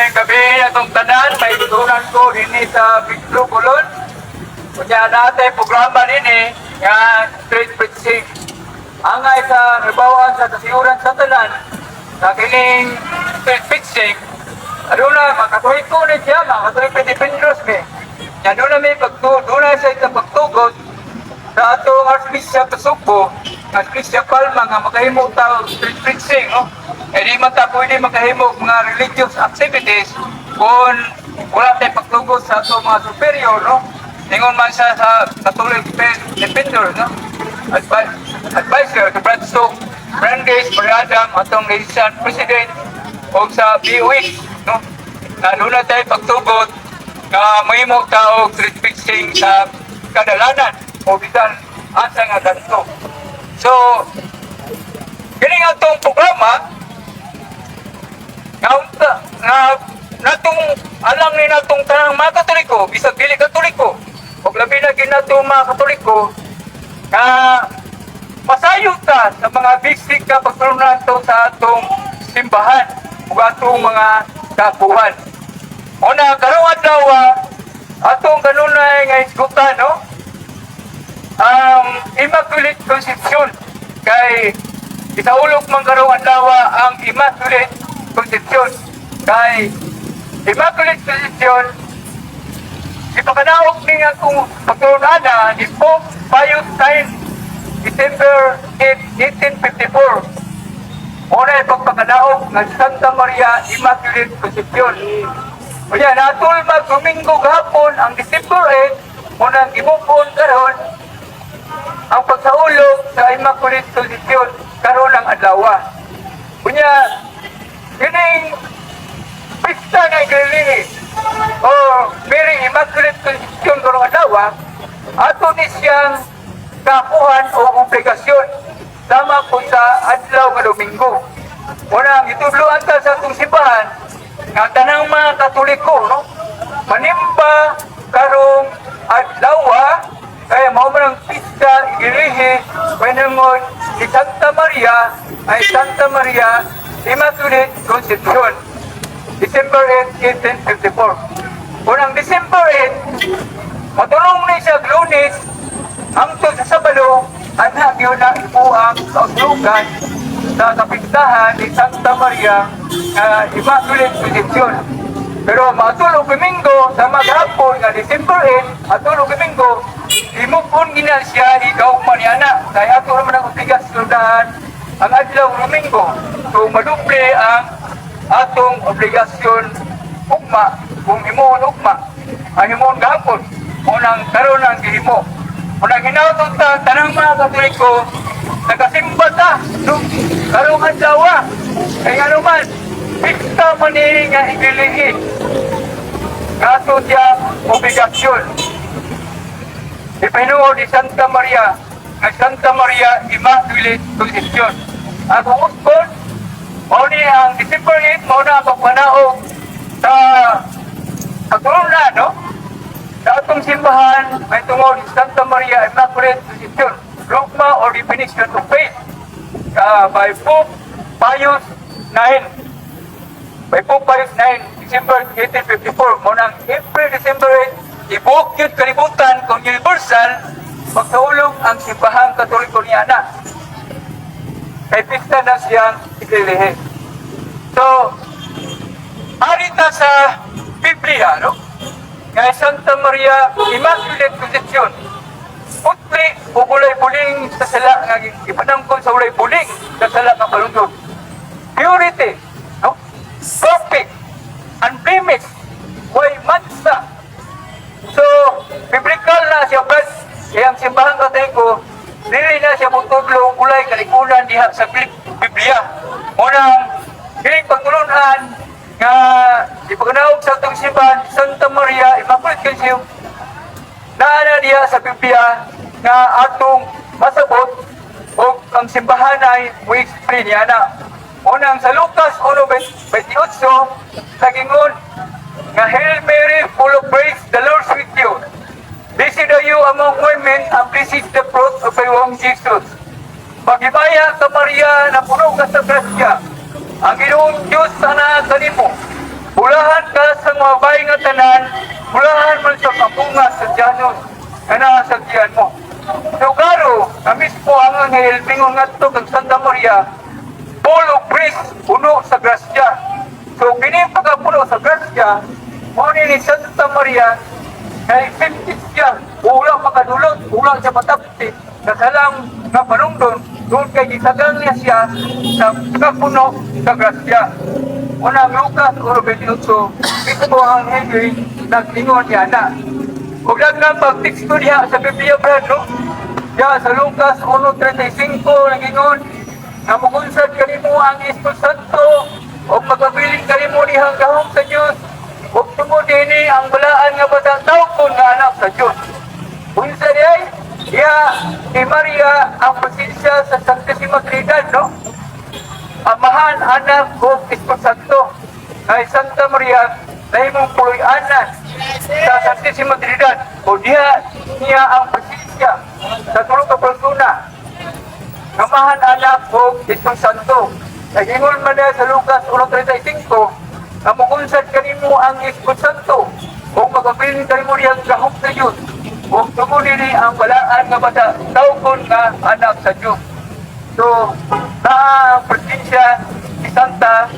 Maayong gabii atong tanan, may tunan ko dinhi sa Biglo Colon. Kunya natin programa nini nga street preaching. Angay sa nabawaan sa kasiguran sa tanan sa kining street preaching. Aduna makatuliko ni siya, mga Katoliko defenders mi. Nya doon may pagtu doon sa itang pagtugot sa atong Archbishop sa Sugbo, Archbishop Palma, nga makahimo ta og street preaching, no? Eh di man ta pwede makahimo og mga religious activities kung wala tay pagtugot sa atong mga superior, no? Ingon man siya sa Catholic Defender, no? Advisor to Brad Stoke, Brandis, Adam, atong Nation President, o sa BOH, no? Na doon na tayo pagtugot nga mahimo ta og street preaching sa kadalanan o bisan asa nga kanto. So, kini nga atong programa nga unta nga natong alang ni natong tanang mga Katoliko, bisag dili Katoliko, ug labi na gyud nato mga Katoliko nga masayo ta sa mga basic ka pagtulunan to sa atong simbahan ug atong mga kapuhan. Una, karong adlaw, atong kanunay nga isgutan, no? Ang Immaculate Conception, kay isaulog man karong adlaw ang Immaculate Conception, kay Immaculate Conception ipakanaog ni nga kung pagtulunana ni Pope Pius IX, December 8, 1854. Una ipagpakanaog ng Santa Maria Immaculate Conception. Unya, natul mag Domingo gahapon ang December 8, unang gimupon karon ang pagsaulog sa Immaculate Conception karon ang adlaw. Unya, kining pista nga iglilihi o Mary Immaculate Conception karong adlaw, ato ni siyang kakuhan o obligasyon sama po sa adlaw nga Domingo. Unang itudloan ta sa atong simbahan nga tanang mga Katoliko, no, manimba karong adlaw, kaya mao man ang pista igilihi panungod ni Santa Maria ay Santa Maria Immaculate Conception, December 8, 1854. Unang December 8, matulong ni siya Lunes hangtod sa Sabado, ana gyud na ibuang kauslogan sa kapistahan ni Santa Maria Immaculate Conception. Pero maatulog Domingo sa maghapon nga December 8, atulog Domingo, imupon gina siya ikaw man ana. Kaya ato naman ang obligasyon daan ang adlaw Domingo. So maduble ang atong obligasyon ugma kung himuon ugma ang himuon gahapon unang karon ang gihimo. Unang hinawton ta tanang mga Katoliko nagasimba ta, no, karong adlaw, kay ano man pista man ni nga igilihi kato siya obligasyon ipahinuod ni Santa Maria nga Santa Maria Immaculate Conception. Ako uskon, mao ni ang December 8, mao na ang pagpanaog sa pagtulunan, no? Sa atong simbahan, may tungod ni Santa Maria Immaculate Conception, dogma or definition of faith, by Pope Pius IX. By Pope Pius IX, December 1854, mao nang every December 8, ibuok yun kalibutan kung universal, pagsaulog ang simbahang Katoliko niya na. Kay pista na siyang iglilihi. So, arita sa Biblia, no? Nga Santa Maria Immaculate Conception. Putli o ulay buling sa sala nga ipanangkon sa ulay buling sa sala nga palundon. Purity, no? Perfect, unblemished, way mansa. So, biblical na siya, Brad. Kaya ang simbahang Katoliko, dili na siya mutudlo ulay kalikunan diha sa Biblia. Unang, dili pagtulunan nga ipaganaog sa atong simbahan Santa Maria Immaculate Conception, naa na diha sa Biblia nga atong masabot o ang simbahan ay mo-explain niya na. Unang sa Lucas 1:28 nagingon nga, "Hail Mary, full of grace, the Lord is with you. Blessed are you among women, and blessed is the fruit of thy womb, Jesus." Maghimaya ka, Maria, na puno ka sa grasya. Ang Ginoong Diyos ana kanimo. Bulahan ka sa mga babae nga tanan, bulahan man sa kabunga sa tiyanon, nga naa sa tiyan mo. So klaro, na mismo ang anghel mingon ngadto kang Santa Maria, full of grace, puno sa grasya. So kini pagkapuno sa grasya, mao ni Santa Maria, kay 50 siya, wala makadulot, wala siya matapti, nakalang nga panungdon, doon kay gisagang niya siya sa kapuno sa grasya. Unang Lucas 1:28, mismo ang anghel nag-ingon niya na. Ug daghan pag teksto diha sa Biblia, brad, no? Ya, sa Lucas 1:35 nagingon nga mukunsad kanimo ang Espiritu Santo ug magpabilin kanimo dihang gahom sa Dios ug tungod dinhi ang balaan nga bata tawgon nga anak sa Dios. Unsa di ay? Ya, ni Maria ang presensya sa Santissima Trinidad, no? Amahan, Anak, ug Espiritu Santo. Kay Santa Maria, nahimong puloy-anan sa Santissima Trinidad. O diha niya ang presensya sa tulo ka persona. Amahan, Anak, ug Espiritu Santo. Nagingon man niya sa Lucas 1:35, nga mukunsad kanimo ang Espiritu Santo, ug magpabilin kanimo dihang gahom sa Dios. Ug tungod dinhi ang balaan nga bata, tawgon nga anak sa Dios. So, naa ang presensya ni Santa